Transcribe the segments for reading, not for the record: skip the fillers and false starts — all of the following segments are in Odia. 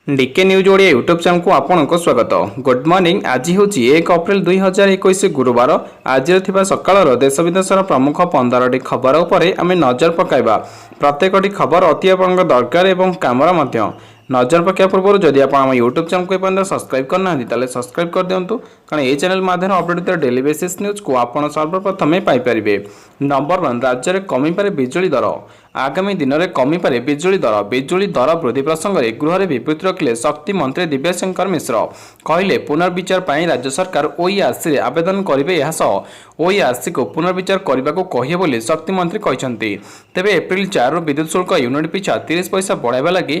ଡିକେ ନ୍ୟୁଜ୍ ଓଡ଼ିଆ ୟୁଟ୍ୟୁବ୍ ଚ୍ୟାନେଲକୁ ଆପଣଙ୍କୁ ସ୍ୱାଗତ। Good morning. ଆଜି ହେଉଛି 1 ଅପ୍ରିଲ 2021, ଗୁରୁବାର। ଆଜିର ଥିବା ସକାଳର ଦେଶ ବିଦେଶର ପ୍ରମୁଖ 15ଟି ଖବର ଉପରେ ଆମେ ନଜର ପକାଇବା। ପ୍ରତ୍ୟେକଟି ଖବର ଅତି ଆପଣଙ୍କ ଦରକାର ଏବଂ କାମର ମଧ୍ୟ। ନଜର ପକାଇବା ପୂର୍ବରୁ ଯଦି ଆପଣ ଆମ ୟୁଟ୍ୟୁବ୍ ଚ୍ୟାନେଲକୁ ଏପର୍ଯ୍ୟନ୍ତ ସବସ୍କ୍ରାଇବ୍ କରିନାହାନ୍ତି, ତାହେଲେ ସବସ୍କ୍ରାଇବ୍ କରିଦିଅନ୍ତୁ, କାରଣ ଏହି ଚ୍ୟାନେଲ ମାଧ୍ୟମରେ ଅପଡେଟ୍ ହୋଇଥିବା ଡେଲି ବେସିସ୍ ନ୍ୟୁଜ୍କୁ ଆପଣ ସର୍ବପ୍ରଥମେ ପାଇପାରିବେ। ନମ୍ବର 1, ରାଜ୍ୟରେ କମିପାରେ ବିଜୁଳି ଦର। ଆଗାମୀ ଦିନରେ କମିପାରେ ବିଜୁଳି ଦର। ବିଜୁଳି ଦର ବୃଦ୍ଧି ପ୍ରସଙ୍ଗରେ ଗୃହରେ ବିବୃତ୍ତି ରଖିଲେ ଶକ୍ତି ମନ୍ତ୍ରୀ ଦିବ୍ୟଶଙ୍କର ମିଶ୍ର। କହିଲେ, ପୁନର୍ବିଚାର ପାଇଁ ରାଜ୍ୟ ସରକାର ଓଇଆର୍ସିରେ ଆବେଦନ କରିବେ। ଏହା ସହ ଓଇଆର୍ସିକୁ ପୁନର୍ବିଚାର କରିବାକୁ କହିବେ ବୋଲି ଶକ୍ତିମନ୍ତ୍ରୀ କହିଛନ୍ତି। ତେବେ ଏପ୍ରିଲ 4ରୁ ବିଦ୍ୟୁତ୍ ଶୁଳ୍କ ୟୁନିଟ୍ ପିଛା 30 ପଇସା ବଢ଼ାଇବା ଲାଗି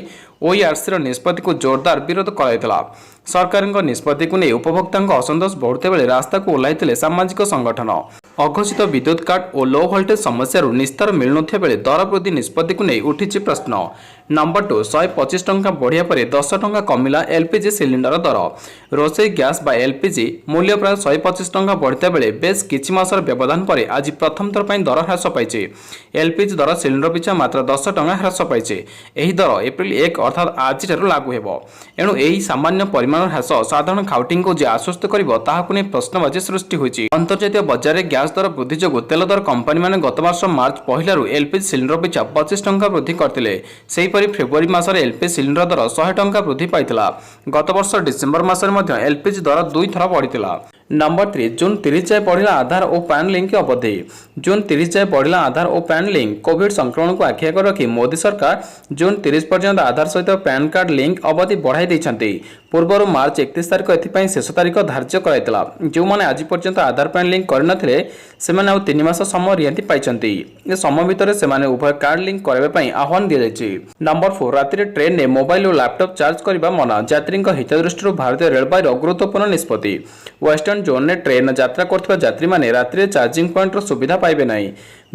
ଓଇଆର୍ସିର ନିଷ୍ପତ୍ତିକୁ ଜୋରଦାର ବିରୋଧ କରାଯାଇଥିଲା। ସରକାରଙ୍କ ନିଷ୍ପତ୍ତିକୁ ନେଇ ଉପଭୋକ୍ତାଙ୍କ ଅସନ୍ତୋଷ ବଢ଼ୁଥିବା ବେଳେ ରାସ୍ତାକୁ ଓହ୍ଲାଇଥିଲେ ସାମାଜିକ ସଂଗଠନ। ଅଘୋଷିତ ବିଦ୍ୟୁତ୍ କାଟ ଓ ଲୋ ଭୋଲ୍ଟେଜ ସମସ୍ୟାରୁ ନିସ୍ତାର ମିଳୁନଥିବା ବେଳେ ଦର ବୃଦ୍ଧି ନିଷ୍ପତ୍ତିକୁ ନେଇ ଉଠିଛି ପ୍ରଶ୍ନ। ନମ୍ବର 2, 125 ଟଙ୍କା ବଢ଼ିବା ପରେ 10 ଟଙ୍କା କମିଲା ଏଲ୍ପିଜି ସିଲିଣ୍ଡର ଦର। ରୋଷେଇ ଗ୍ୟାସ୍ ବା ଏଲ୍ପିଜି ମୂଲ୍ୟ ପ୍ରାୟ 125 ଟଙ୍କା ବଢ଼ିଥିବା ବେଳେ ବେଶ୍ କିଛି ମାସର ବ୍ୟବଧାନ ପରେ ଆଜି ପ୍ରଥମ ଥର ପାଇଁ ଦର ହ୍ରାସ ପାଇଛି। ଏଲ୍ପିଜି ଦର ସିଲିଣ୍ଡର ପିଛା ମାତ୍ର 10 ଟଙ୍କା ହ୍ରାସ ପାଇଛି। ଏହି ଦର ଏପ୍ରିଲ 1, ଅର୍ଥାତ୍ ଆଜିଠାରୁ ଲାଗୁ ହେବ। ଏଣୁ ଏହି ସାମାନ୍ୟ ପରିମାଣର ହ୍ରାସ ସାଧାରଣ ଖାଉଟିଙ୍କୁ ଯେ ଆଶ୍ୱସ୍ତ କରିବ, ତାହାକୁ ନେଇ ପ୍ରଶ୍ନବାଚୀ ସୃଷ୍ଟି ହୋଇଛି। ଅନ୍ତର୍ଜାତୀୟ ବଜାରରେ ଗ୍ୟାସ୍ ଦର ବୃଦ୍ଧି ଯୋଗୁଁ ତେଲ ଦର କମ୍ପାନୀମାନେ ଗତ ବର୍ଷ ମାର୍ଚ୍ଚ 1ରୁ ଏଲ୍ପିଜି ସିଲିଣ୍ଡର ପିଛା 25 ଟଙ୍କା ବୃଦ୍ଧି କରିଥିଲେ। ସେହିପରି ଫେବୃଆରୀ ମାସରେ ଏଲ୍ପିଜି ସିଲିଣ୍ଡର ଦର 100 ଟଙ୍କା ବୃଦ୍ଧି ପାଇଥିଲା। ଗତ ବର୍ଷ ଡିସେମ୍ବର ମାସରେ ମଧ୍ୟ ଏଲ୍ପିଜି ଦର ଦୁଇଥର ବଢ଼ିଥିଲା। ନମ୍ବର 3, ଜୁନ୍ 30 ଯାଏ ବଢ଼ିଲା ଆଧାର ଓ ପ୍ୟାନ୍ ଲିଙ୍କ ଅବଧି। ଜୁନ୍ 30 ଯାଏ ବଢ଼ିଲା ଆଧାର ଓ ପ୍ୟାନ୍ ଲିଙ୍କ। କୋଭିଡ୍ ସଂକ୍ରମଣକୁ ଆଖି ଆଗରେ ରଖି ମୋଦି ସରକାର ଜୁନ୍ 30 ପର୍ଯ୍ୟନ୍ତ ଆଧାର ସହିତ ପ୍ୟାନ୍ କାର୍ଡ ଲିଙ୍କ ଅବଧି ବଢ଼ାଇ ଦେଇଛନ୍ତି। ପୂର୍ବରୁ ମାର୍ଚ୍ଚ 31 ତାରିଖ ଏଥିପାଇଁ ଶେଷ ତାରିଖ ଧାର୍ଯ୍ୟ କରାଯାଇଥିଲା। ଯେଉଁମାନେ ଆଜି ପର୍ଯ୍ୟନ୍ତ ଆଧାର ପ୍ୟାନ୍ ଲିଙ୍କ କରିନଥିଲେ, ସେମାନେ ଆଉ 3 ମାସ ସମୟ ରିହାତି ପାଇଛନ୍ତି। ଏ ସମୟ ଭିତରେ ସେମାନେ ଉଭୟ କାର୍ଡ ଲିଙ୍କ କରାଇବା ପାଇଁ ଆହ୍ୱାନ ଦିଆଯାଇଛି। ନମ୍ବର 4, ରାତିରେ ଟ୍ରେନରେ ମୋବାଇଲ ଓ ଲାପଟପ୍ ଚାର୍ଜ କରିବା ମନା। ଯାତ୍ରୀଙ୍କ ହିତ ଦୃଷ୍ଟିରୁ ଭାରତୀୟ ରେଳବାଇର ଗୁରୁତ୍ୱପୂର୍ଣ୍ଣ ନିଷ୍ପତ୍ତି। ୱେଷ୍ଟର୍ଣ୍ଣ ଜୋନ୍ରେ ଟ୍ରେନରେ ଯାତ୍ରା କରୁଥିବା ଯାତ୍ରୀମାନେ ରାତିରେ ଚାର୍ଜିଂ ପଏଣ୍ଟର ସୁବିଧା ପାଇବେ ନାହିଁ।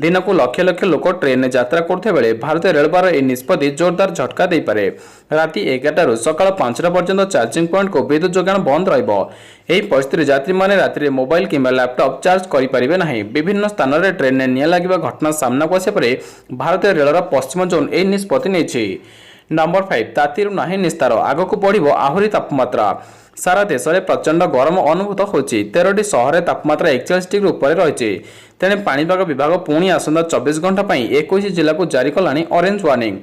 ଦିନକୁ ଲକ୍ଷ ଲକ୍ଷ ଲୋକ ଟ୍ରେନରେ ଯାତ୍ରା କରୁଥିବା ବେଳେ ଭାରତୀୟ ରେଳବାଇର ଏହି ନିଷ୍ପତ୍ତି ଜୋରଦାର ଝଟକା ଦେଇପାରେ। ରାତି 11ଟାରୁ ସକାଳ 5ଟା ପର୍ଯ୍ୟନ୍ତ ଚାର୍ଜିଂ ପଏଣ୍ଟକୁ ବିଦ୍ୟୁତ୍ ଯୋଗାଣ ବନ୍ଦ ରହିବ। ଏହି ପରିସ୍ଥିତିରେ ଯାତ୍ରୀମାନେ ରାତିରେ ମୋବାଇଲ କିମ୍ବା ଲାପଟପ୍ ଚାର୍ଜ କରିପାରିବେ ନାହିଁ। ବିଭିନ୍ନ ସ୍ଥାନରେ ଟ୍ରେନରେ ନିଆଁ ଲାଗିବା ଘଟଣା ସାମ୍ନାକୁ ଆସିବା ପରେ ଭାରତୀୟ ରେଳର ପଶ୍ଚିମ ଜୋନ୍ ଏହି ନିଷ୍ପତ୍ତି ନେଇଛି। ନମ୍ବର 5, ତାତିରୁ ନାହିଁ ନିସ୍ତାର, ଆଗକୁ ବଢ଼ିବ ଆହୁରି ତାପମାତ୍ରା। ସାରା ଦେଶରେ ପ୍ରଚଣ୍ଡ ଗରମ ଅନୁଭୂତ ହେଉଛି। 13ଟି ସହରରେ ତାପମାତ୍ରା 41 ଡିଗ୍ରୀ ଉପରେ ରହିଛି। ତେଣେ ପାଣିପାଗ ବିଭାଗ ପୁଣି ଆସନ୍ତା 24 ଘଣ୍ଟା ପାଇଁ 21 ଜିଲ୍ଲାକୁ ଜାରି କଲାଣି ଅରେଞ୍ଜ ୱାର୍ଣ୍ଣିଂ।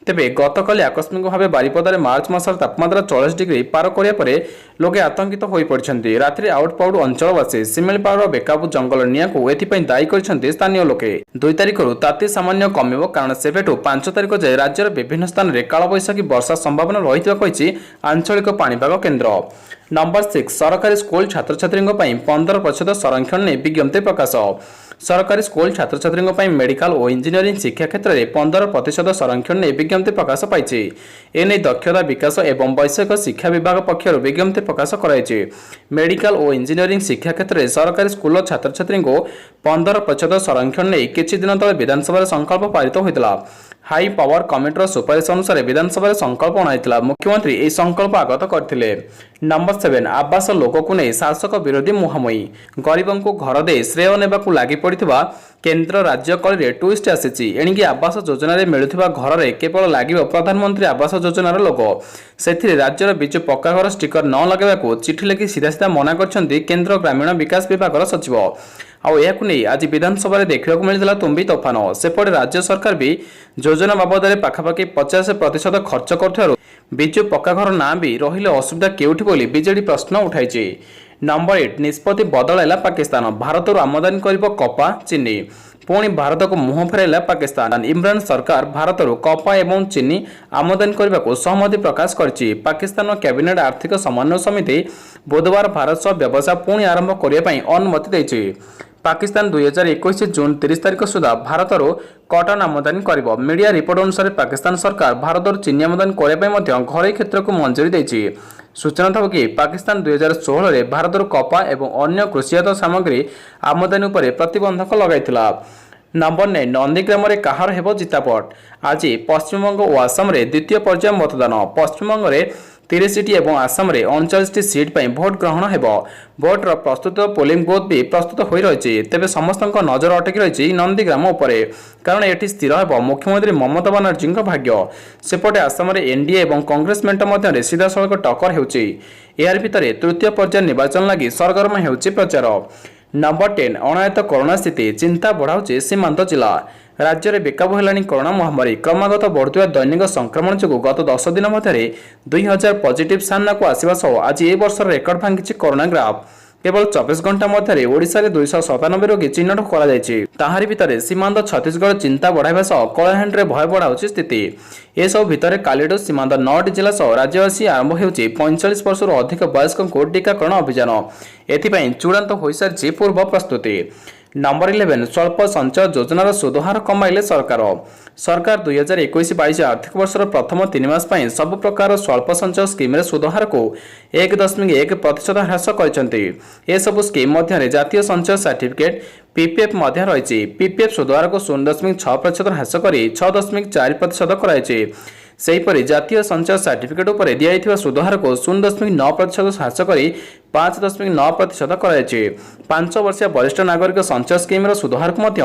ତେବେ ଗତକାଲି ଆକସ୍ମିକ ଭାବେ ବାରିପଦାରେ ମାର୍ଚ୍ଚ ମାସର ତାପମାତ୍ରା 40 ଡିଗ୍ରୀ ପାର କରିବା ପରେ ଲୋକେ ଆତଙ୍କିତ ହୋଇପଡ଼ିଛନ୍ତି। ରାତିରେ ଆଉଟ୍ ପାଉଟ୍ ଅଞ୍ଚଳବାସୀ ଶିମିଳିପାଳର ବେକାବୁ ଜଙ୍ଗଲ ନିଆଁକୁ ଏଥିପାଇଁ ଦାୟୀ କରିଛନ୍ତି ସ୍ଥାନୀୟ ଲୋକେ। 2 ତାରିଖରୁ ତାତି ସାମାନ୍ୟ କମିବ, କାରଣ ସେବେଠୁ 5 ତାରିଖ ଯାଏ ରାଜ୍ୟର ବିଭିନ୍ନ ସ୍ଥାନରେ କାଳବୈଶାଖୀ ବର୍ଷା ସମ୍ଭାବନା ରହିଥିବା କହିଛି ଆଞ୍ଚଳିକ ପାଣିପାଗ କେନ୍ଦ୍ର। ନମ୍ବର 6, ସରକାରୀ ସ୍କୁଲ ଛାତ୍ରଛାତ୍ରୀଙ୍କ ପାଇଁ 15% ସଂରକ୍ଷଣ ନେଇ ବିଜ୍ଞପ୍ତି ପ୍ରକାଶ। ସରକାରୀ ସ୍କୁଲ ଛାତ୍ରଛାତ୍ରୀଙ୍କ ପାଇଁ ମେଡିକାଲ ଓ ଇଞ୍ଜିନିୟରିଂ ଶିକ୍ଷା କ୍ଷେତ୍ରରେ 15% ସଂରକ୍ଷଣ ନେଇ ବିଜ୍ଞପ୍ତି ପ୍ରକାଶ ପାଇଛି। ଏନେଇ ଦକ୍ଷତା ବିକାଶ ଏବଂ ବୈଷୟିକ ଶିକ୍ଷା ବିଭାଗ ପକ୍ଷରୁ ବିଜ୍ଞପ୍ତି ପ୍ରକାଶ କରାଯାଇଛି। ମେଡିକାଲ ଓ ଇଞ୍ଜିନିୟରିଂ ଶିକ୍ଷା କ୍ଷେତ୍ରରେ ସରକାରୀ ସ୍କୁଲର ଛାତ୍ରଛାତ୍ରୀଙ୍କୁ 15% ସଂରକ୍ଷଣ ନେଇ କିଛି ଦିନ ତଳେ ବିଧାନସଭାରେ ସଂକଳ୍ପ ପାରିତ ହୋଇଥିଲା। ହାଇ ପାୱାର କମିଟିର ସୁପାରିଶ ଅନୁସାରେ ବିଧାନସଭାରେ ସଂକଳ୍ପ ଅଣାଯାଇଥିଲା। ମୁଖ୍ୟମନ୍ତ୍ରୀ ଏହି ସଂକଳ୍ପ ଆଗତ କରିଥିଲେ। ନମ୍ବର 7, ଆବାସ ଲୋଗୋକୁ ନେଇ ଶାସକ ବିରୋଧୀ ମୁହାଁମୁହିଁ। ଗରିବଙ୍କୁ ଘର ଦେଇ ଶ୍ରେୟ ନେବାକୁ ଲାଗି ପଡ଼ିଥିବା କେନ୍ଦ୍ର ରାଜ୍ୟ କଳିରେ ଟୁଇଷ୍ଟ ଆସିଛି। ଏଣିକି ଆବାସ ଯୋଜନାରେ ମିଳୁଥିବା ଘରରେ କେବଳ ଲାଗିବ ପ୍ରଧାନମନ୍ତ୍ରୀ ଆବାସ ଯୋଜନାର ଲୋଗୋ। ସେଥିରେ ରାଜ୍ୟର ବିଜୁ ପକ୍କା ଘର ଷ୍ଟିକର ନ ଲଗାଇବାକୁ ଚିଠି ଲେଖି ସିଧା ସିଧା ମନା କରିଛନ୍ତି କେନ୍ଦ୍ର ଗ୍ରାମୀଣ ବିକାଶ ବିଭାଗର ସଚିବ। ଆଉ ଏହାକୁ ନେଇ ଆଜି ବିଧାନସଭାରେ ଦେଖିବାକୁ ମିଳିଥିଲା ତୁମ୍ବି ତୋଫାନ। ସେପଟେ ରାଜ୍ୟ ସରକାର ବି ଯୋଜନା ବାବଦରେ ପାଖାପାଖି 50% ଖର୍ଚ୍ଚ କରୁଥିବାରୁ ବିଜୁ ପକ୍କା ଘର ନାଁ ବି ରହିଲେ ଅସୁବିଧା କେଉଁଠି ବୋଲି ବିଜେଡି ପ୍ରଶ୍ନ ଉଠାଇଛି। ନମ୍ବର 8, ନିଷ୍ପତ୍ତି ବଦଳାଇଲା ପାକିସ୍ତାନ, ଭାରତରୁ ଆମଦାନୀ କରିବ କପା, ଚିନି। ପୁଣି ଭାରତକୁ ମୁହଁ ଫେରାଇଲା ପାକିସ୍ତାନ। ଇମ୍ରାନ ସରକାର ଭାରତରୁ କପା ଏବଂ ଚିନି ଆମଦାନୀ କରିବାକୁ ସହମତି ପ୍ରକାଶ କରିଛି। ପାକିସ୍ତାନର କ୍ୟାବିନେଟ୍ ଆର୍ଥିକ ସମନ୍ୱୟ ସମିତି ବୁଧବାର ଭାରତ ସହ ବ୍ୟବସାୟ ପୁଣି ଆରମ୍ଭ କରିବା ପାଇଁ ଅନୁମତି ଦେଇଛି। ପାକିସ୍ତାନ 2021 ଜୁନ୍ 30 ତାରିଖ ସୁଦ୍ଧା ଭାରତରୁ କଟନ ଆମଦାନୀ କରିବ। ମିଡିଆ ରିପୋର୍ଟ ଅନୁସାରେ, ପାକିସ୍ତାନ ସରକାର ଭାରତରୁ ଚିନି ଆମଦାନୀ କରିବା ପାଇଁ ମଧ୍ୟ ଘରୋଇ କ୍ଷେତ୍ରକୁ ମଞ୍ଜୁରୀ ଦେଇଛି। ସୂଚନା ଥାଉ କି, ପାକିସ୍ତାନ 2016ରେ ଭାରତରୁ କପା ଏବଂ ଅନ୍ୟ କୃଷିଜାତ ସାମଗ୍ରୀ ଆମଦାନୀ ଉପରେ ପ୍ରତିବନ୍ଧକ ଲଗାଇଥିଲା। ନମ୍ବର 9, ନନ୍ଦୀଗ୍ରାମରେ କାହାର ହେବ ଜିତାପଟ? ଆଜି ପଶ୍ଚିମବଙ୍ଗ ଓ ଆସାମରେ ଦ୍ୱିତୀୟ ପର୍ଯ୍ୟାୟ ମତଦାନ। ପଶ୍ଚିମବଙ୍ଗରେ 30ଟି ଏବଂ ଆସାମରେ 39ଟି ସିଟ୍ ପାଇଁ ଭୋଟ ଗ୍ରହଣ ହେବ। ଭୋଟର ପ୍ରସ୍ତୁତ ପୋଲିଂ ବୁଥ୍ ବି ପ୍ରସ୍ତୁତ ହୋଇ ରହିଛି। ତେବେ ସମସ୍ତଙ୍କ ନଜର ଅଟକି ରହିଛି ନନ୍ଦୀଗ୍ରାମ ଉପରେ, କାରଣ ଏଠି ସ୍ଥିର ହେବ ମୁଖ୍ୟମନ୍ତ୍ରୀ ମମତା ବାନାର୍ଜୀଙ୍କ ଭାଗ୍ୟ। ସେପଟେ ଆସାମରେ ଏନ୍ଡିଏ ଏବଂ କଂଗ୍ରେସ ମେଣ୍ଟ ମଧ୍ୟରେ ସିଧାସଳଖ ଟକ୍କର ହେଉଛି। ଏହାରି ଭିତରେ ତୃତୀୟ ପର୍ଯ୍ୟାୟ ନିର୍ବାଚନ ଲାଗି ସରଗରମ ହେଉଛି ପ୍ରଚାର। ନମ୍ବର 10, ଅଣାୟତ୍ତ କରୋନା ସ୍ଥିତି, ଚିନ୍ତା ବଢ଼ାଉଛି ସୀମାନ୍ତ ଜିଲ୍ଲା। ରାଜ୍ୟରେ ବେକାବୁ ହେଲାଣି କରୋନା ମହାମାରୀ। କ୍ରମାଗତ ବଢ଼ୁଥିବା ଦୈନିକ ସଂକ୍ରମଣ ଯୋଗୁଁ ଗତ 10 ଦିନ ମଧ୍ୟରେ 2000 ପଜିଟିଭ୍ ସାମ୍ନାକୁ ଆସିବା ସହ ଆଜି ଏ ବର୍ଷର ରେକର୍ଡ ଭାଙ୍ଗିଛି କରୋନା ଗ୍ରାଫ୍। କେବଳ 24 ଘଣ୍ଟା ମଧ୍ୟରେ ଓଡ଼ିଶାରେ 297 ରୋଗୀ ଚିହ୍ନଟ କରାଯାଇଛି। ତାହାରି ଭିତରେ ସୀମାନ୍ତ ଛତିଶଗଡ଼ ଚିନ୍ତା ବଢ଼ାଇବା ସହ କଳାହାଣ୍ଡିରେ ଭୟ ବଢ଼ାଉଛି ସ୍ଥିତି। ଏସବୁ ଭିତରେ କାଲିଠୁ ସୀମାନ୍ତ 9ଟି ଜିଲ୍ଲା ସହ ରାଜ୍ୟବାସୀ ଆରମ୍ଭ ହେଉଛି 45 ବର୍ଷରୁ ଅଧିକ ବୟସ୍କଙ୍କୁ ଟିକାକରଣ ଅଭିଯାନ। ଏଥିପାଇଁ ଚୂଡ଼ାନ୍ତ ହୋଇସାରିଛି ପୂର୍ବ ପ୍ରସ୍ତୁତି। ନମ୍ବର 11, ସ୍ୱଳ୍ପ ସଞ୍ଚୟ ଯୋଜନାର ସୁଧହାର କମାଇଲେ ସରକାର। ସରକାର 2021-22 ଆର୍ଥିକ ବର୍ଷର ପ୍ରଥମ 3 ମାସ ପାଇଁ ସବୁ ପ୍ରକାର ସ୍ୱଳ୍ପ ସଞ୍ଚୟ ସ୍କିମ୍ରେ ସୁଧହାରକୁ 1.1% ହ୍ରାସ କରିଛନ୍ତି। ଏସବୁ ସ୍କିମ୍ ମଧ୍ୟରେ ଜାତୀୟ ସଞ୍ଚୟ ସାର୍ଟିଫିକେଟ୍, ପିପିଏଫ୍ ମଧ୍ୟ ରହିଛି। ପିପିଏଫ୍ ସୁଧହାରକୁ 0.6% ହ୍ରାସ କରି 6.4% କରାଯାଇଛି। ସେହିପରି ଜାତୀୟ ସଞ୍ଚୟ ସାର୍ଟିଫିକେଟ୍ ଉପରେ ଦିଆଯାଇଥିବା ସୁଧହାରକୁ 0.9% ହ୍ରାସ କରି 5.9% କରାଯାଇଛି। 5 ବର୍ଷିଆ ବରିଷ୍ଠ ନାଗରିକ ସଞ୍ଚୟ ସ୍କିମ୍ର ସୁଧହାରକୁ ମଧ୍ୟ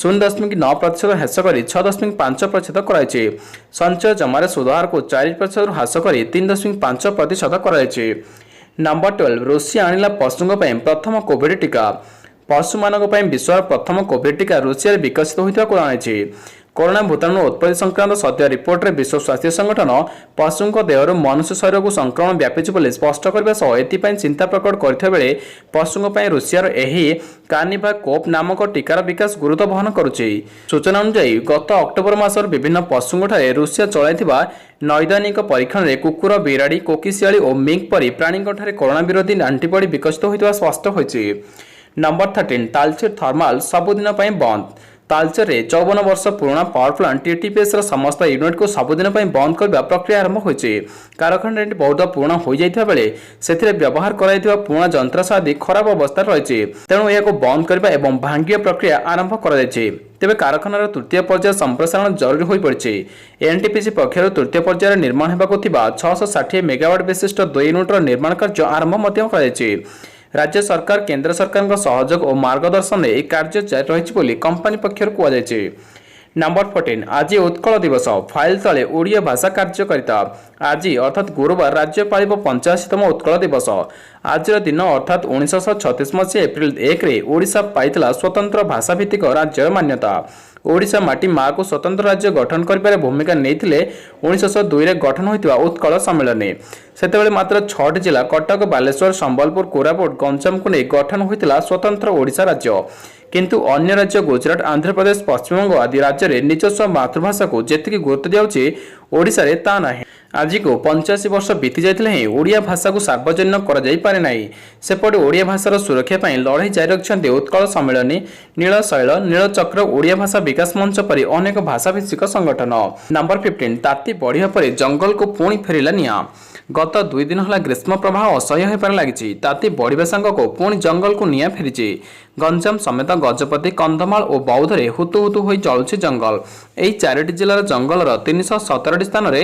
0.9% ହ୍ରାସ କରି 6.5% କରାଯାଇଛି। ସଞ୍ଚୟ ଜମାରେ ସୁଧହାରକୁ 4%ରୁ ହ୍ରାସ କରି 3.5% କରାଯାଇଛି। ନମ୍ବର 12, ରୁଷିଆ ଆଣିଲା ପଶୁଙ୍କ ପାଇଁ ପ୍ରଥମ କୋଭିଡ୍ ଟିକା। ପଶୁମାନଙ୍କ ପାଇଁ ବିଶ୍ୱର ପ୍ରଥମ କୋଭିଡ୍ ଟିକା ରୁଷିଆରେ ବିକଶିତ ହୋଇଥିବା କୁହାଯାଇଛି। କରୋନା ଭୂତାଣୁ ଉତ୍ପତ୍ତି ସଂକ୍ରାନ୍ତ ସଦ୍ୟ ରିପୋର୍ଟରେ ବିଶ୍ୱ ସ୍ୱାସ୍ଥ୍ୟ ସଂଗଠନ ପଶୁଙ୍କ ଦେହରୁ ମନୁଷ୍ୟ ଶରୀରକୁ ସଂକ୍ରମଣ ବ୍ୟାପିଛି ବୋଲି ସ୍ପଷ୍ଟ କରିବା ସହ ଏଥିପାଇଁ ଚିନ୍ତା ପ୍ରକଟ କରିଥିବା ବେଳେ ପଶୁଙ୍କ ପାଇଁ ରୁଷିଆର ଏହି କାନିଭା କୋପ୍ ନାମକ ଟିକାର ବିକାଶ ଗୁରୁତ୍ୱ ବହନ କରୁଛି। ସୂଚନା ଅନୁଯାୟୀ, ଗତ ଅକ୍ଟୋବର ମାସରୁ ବିଭିନ୍ନ ପଶୁଙ୍କଠାରେ ରୁଷିଆ ଚଳାଇଥିବା ନୈଦାନିକ ପରୀକ୍ଷଣରେ କୁକୁର, ବିରାଡ଼ି, କୋକିଶିଆଳି ଓ ମିଙ୍କ ପରି ପ୍ରାଣୀଙ୍କଠାରେ କରୋନା ବିରୋଧୀ ଆଣ୍ଟିବଡି ବିକଶିତ ହୋଇଥିବା ସ୍ପଷ୍ଟ ହୋଇଛି। ନମ୍ବର 13, ତାଲଚେର ଥର୍ମାଲ ସବୁଦିନ ପାଇଁ ବନ୍ଦ। ତାଲଚେରରେ 54 ବର୍ଷ ପୁରୁଣା ପାୱାର ପ୍ଲାଣ୍ଟ ଟିଟିପିଏସ୍ର ସମସ୍ତ ୟୁନିଟ୍କୁ ସବୁଦିନ ପାଇଁ ବନ୍ଦ କରିବା ପ୍ରକ୍ରିୟା ଆରମ୍ଭ ହୋଇଛି। କାରଖାନାଟି ବହୁତ ପୁରୁଣା ହୋଇଯାଇଥିବା ବେଳେ ସେଥିରେ ବ୍ୟବହାର କରାଯାଇଥିବା ପୁରୁଣା ଯନ୍ତ୍ରାଂଶ ଆଦି ଖରାପ ଅବସ୍ଥାରେ ରହିଛି। ତେଣୁ ଏହାକୁ ବନ୍ଦ କରିବା ଏବଂ ଭାଙ୍ଗିବା ପ୍ରକ୍ରିୟା ଆରମ୍ଭ କରାଯାଇଛି। ତେବେ କାରଖାନାର ତୃତୀୟ ପର୍ଯ୍ୟାୟ ସମ୍ପ୍ରସାରଣ ଜରୁରୀ ହୋଇପଡ଼ିଛି। ଏନ୍ଟିପିସି ପକ୍ଷରୁ ତୃତୀୟ ପର୍ଯ୍ୟାୟରେ ନିର୍ମାଣ ହେବାକୁ ଥିବା 660 ମେଗାୱାଟ ବିଶିଷ୍ଟ ଦୁଇ ୟୁନିଟ୍ର ନିର୍ମାଣ କାର୍ଯ୍ୟ ଆରମ୍ଭ ମଧ୍ୟ କରାଯାଇଛି। ରାଜ୍ୟ ସରକାର, କେନ୍ଦ୍ର ସରକାରଙ୍କ ସହଯୋଗ ଓ ମାର୍ଗଦର୍ଶନରେ ଏହି କାର୍ଯ୍ୟ ଜାରି ରହିଛି ବୋଲି କମ୍ପାନୀ ପକ୍ଷରୁ କୁହାଯାଇଛି। ନମ୍ବର 14, ଆଜି ଉତ୍କଳ ଦିବସ, ଫାଇଲ ତଳେ ଓଡ଼ିଆ ଭାଷା କାର୍ଯ୍ୟକାରିତା। ଆଜି ଅର୍ଥାତ୍ ଗୁରୁବାର ରାଜ୍ୟ ପାଳିବ 85ତମ ଉତ୍କଳ ଦିବସ। ଆଜିର ଦିନ ଅର୍ଥାତ୍ 1936 ମସିହା ଏପ୍ରିଲ 1ରେ ଓଡ଼ିଶା ପାଇଥିଲା ସ୍ୱତନ୍ତ୍ର ଭାଷାଭିତ୍ତିକ ରାଜ୍ୟର ମାନ୍ୟତା। ଓଡ଼ିଶା ମାଟି ମାଆକୁ ସ୍ୱତନ୍ତ୍ର ରାଜ୍ୟ ଗଠନ କରିବାରେ ଭୂମିକା ନେଇଥିଲେ 1902ରେ ଗଠନ ହୋଇଥିବା ଉତ୍କଳ ସମ୍ମିଳନୀ। ସେତେବେଳେ ମାତ୍ର 6ଟି ଜିଲ୍ଲା କଟକ, ବାଲେଶ୍ୱର, ସମ୍ବଲପୁର, କୋରାପୁଟ, ଗଞ୍ଜାମକୁ ନେଇ ଗଠନ ହୋଇଥିଲା ସ୍ୱତନ୍ତ୍ର ଓଡ଼ିଶା ରାଜ୍ୟ। କିନ୍ତୁ ଅନ୍ୟ ରାଜ୍ୟ ଗୁଜରାଟ, ଆନ୍ଧ୍ରପ୍ରଦେଶ, ପଶ୍ଚିମବଙ୍ଗ ଆଦି ରାଜ୍ୟରେ ନିଜସ୍ୱ ମାତୃଭାଷାକୁ ଯେତିକି ଗୁରୁତ୍ୱ ଦିଆଯାଉଛି, ଓଡ଼ିଶାରେ ତା ନାହିଁ। ଆଜିକୁ 85 ବର୍ଷ ବିତି ଯାଇଥିଲେ ହେଁ ଓଡ଼ିଆ ଭାଷାକୁ ସାର୍ବଜନୀନ କରାଯାଇ ପାରିନାହିଁ। ସେପଟେ ଓଡ଼ିଆ ଭାଷାର ସୁରକ୍ଷା ପାଇଁ ଲଢ଼େଇ ଜାରି ରଖିଛନ୍ତି ଉତ୍କଳ ସମ୍ମିଳନୀ, ନୀଳଶୈଳ, ନୀଳଚକ୍ର, ଓଡ଼ିଆ ଭାଷା ବିକାଶ ମଞ୍ଚ ପରି ଅନେକ ଭାଷାଭାଷିକ ସଂଗଠନ। ନମ୍ବର 15, ତାତି ବଢ଼ିବା ପରେ ଜଙ୍ଗଲକୁ ପୁଣି ଫେରିଲା ନିଆଁ। ଗତ 2 ଦିନ ହେଲା ଗ୍ରୀଷ୍ମ ପ୍ରବାହ ଅସହ୍ୟ ହେବାରେ ଲାଗିଛି। ତାତି ବଢ଼ିବା ସାଙ୍ଗକୁ ପୁଣି ଜଙ୍ଗଲକୁ ନିଆଁ ଫେରିଛି। ଗଞ୍ଜାମ ସମେତ ଗଜପତି, କନ୍ଧମାଳ ଓ ବୌଦ୍ଧରେ ହୁତୁ ହୁତୁ ହୋଇ ଜଳୁଛି ଜଙ୍ଗଲ। ଏହି ଚାରିଟି ଜିଲ୍ଲାର ଜଙ୍ଗଲର 317ଟି ସ୍ଥାନରେ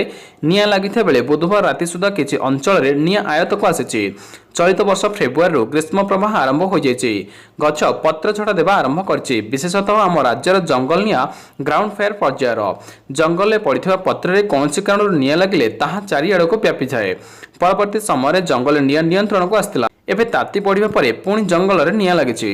ନିଆଁ ଲାଗିଥିବା ବେଳେ ବୁଧବାର ରାତି ସୁଦ୍ଧା କିଛି ଅଞ୍ଚଳରେ ନିଆଁ ଆୟତ୍ତକୁ ଆସିଛି। ଚଳିତ ବର୍ଷ ଫେବୃଆରୀରୁ ଗ୍ରୀଷ୍ମ ପ୍ରବାହ ଆରମ୍ଭ ହୋଇଯାଇଛି। ଗଛ ପତ୍ରଝଡ଼ା ଦେବା ଆରମ୍ଭ କରିଛି। ବିଶେଷତଃ ଆମ ରାଜ୍ୟର ଜଙ୍ଗଲ ନିଆଁ ଗ୍ରାଉଣ୍ଡ ଫାୟାର ପର୍ଯ୍ୟାୟର। ଜଙ୍ଗଲରେ ପଡ଼ିଥିବା ପତ୍ରରେ କୌଣସି କାରଣରୁ ନିଆଁ ଲାଗିଲେ ତାହା ଚାରିଆଡ଼କୁ ବ୍ୟାପିଯାଏ। ପରବର୍ତ୍ତୀ ସମୟରେ ଜଙ୍ଗଲ ନିଆଁ ନିୟନ୍ତ୍ରଣକୁ ଆସିଥିଲା। ଏବେ ତାତି ବଢ଼ିବା ପରେ ପୁଣି ଜଙ୍ଗଲରେ ନିଆଁ ଲାଗିଛି।